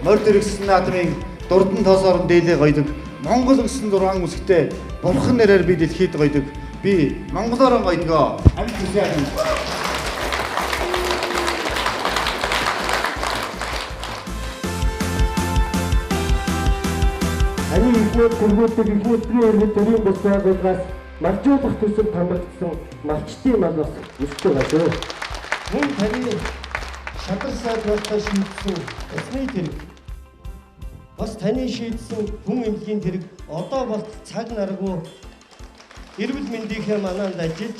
Морь дэрэгсэн наадмын дурдан тоосоор нь дээлээ гойдог. Монгол гэсэн 6 үсгтэй бурхан нэрээр би дэлхийд гойдог. Би монголоор гойдгоо. Амьд хүсээ. Таны эхнэр тэргүүлдэг эхнэрийн иргэд төрийн бус байгууллагаас малжуулах төсөл хамрагдсан малчдын мал бас өсөж байгаа шүү. Мөн таны шадар сайд байхдаа шийдсэн усны тэрэг бас таны шийдсэн хүн эмнэлгийн тэрэг одоо болт цаг наргүй эрүүл мэндийнхээ манаанд ажиллаж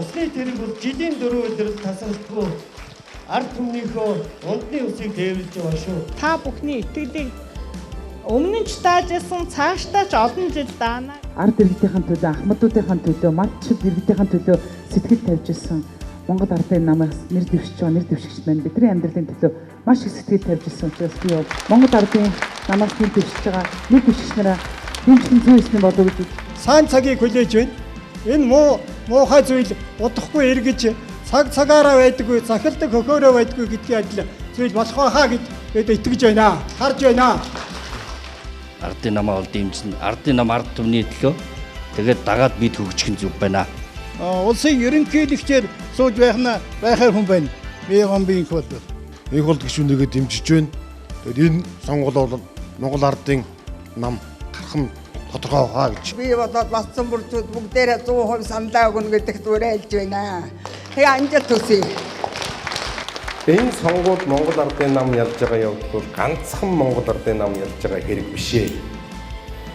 усны тэрэг бол жилийн 4 улирал тасралтгүй ард түмнийхөө ундны усыг дээвэлж байгаа шүү. Та бүхний итгэлийг өмнө нь ч даажсэн, цаашдаа ч олон жил даана. Ард иргэдийн төлөө, ахмадуудын төлөө, малчид иргэдийн төлөө сэтгэл тавьж ирсэн Монгол Ардын намаас нэр дэвшиж байгаа нэр дэвшигч маань бидний амьдралын төлөө маш их сэтгэл тавьж ирсэн учраас би бол Монгол Ардын намаас нэр дэвшиж байгаа нэр дэвшигч нараа дэмжих зүйн ёсны болов гэж сайн цагийг хүлээж байна. Энэ муухай зүйл удахгүй эргэж цаг цагаараа байдаггүй, захилдаг хөхөөрөө байдаггүй гэдгийн адил зүйл болох байхаа гэж бид итгэж байна. Харж байна. Ардын намаа бол дэмжинэ. Ардын нам ард түмний төлөө тэгээд дагаад бид хөгжих нь зүг байна. Улсын ерөнхийлөгчээр сууж байх нь байхаар хүн байна. Би гомбын их бол. Их бол гишүүнийгээ дэмжиж байна. Тэгээд энэ сонгуул бол Монгол Ардын нам гарах нь тодорхой хаа гэж. Би болоод батсан бүрчүүд бүгдээрээ 100% саналаа өгнө гэдэгт уриалж байна. Тэгээ амжилт хүсье. Энэ сонгуул Монгол Ардын нам ялж байгаа явдал бол ганцхан Монгол Ардын нам ялж байгаа хэрэг биш ээ.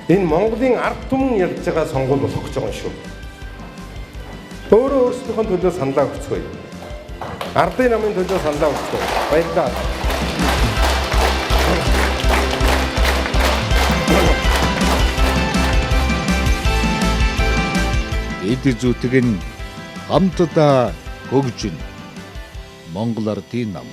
Энэ Монголын ард түмэн ялж байгаа сонгуул болох гэж байгаа юм шүү. Өөрөө өөрсдийнхөө төлөө саналаа өгцгөөе. Ардын намын төлөө саналаа өгцгөөе. Баярлалаа. Эд зүтгэн хамтдаа хөгжинө. Монгол Ардын нам.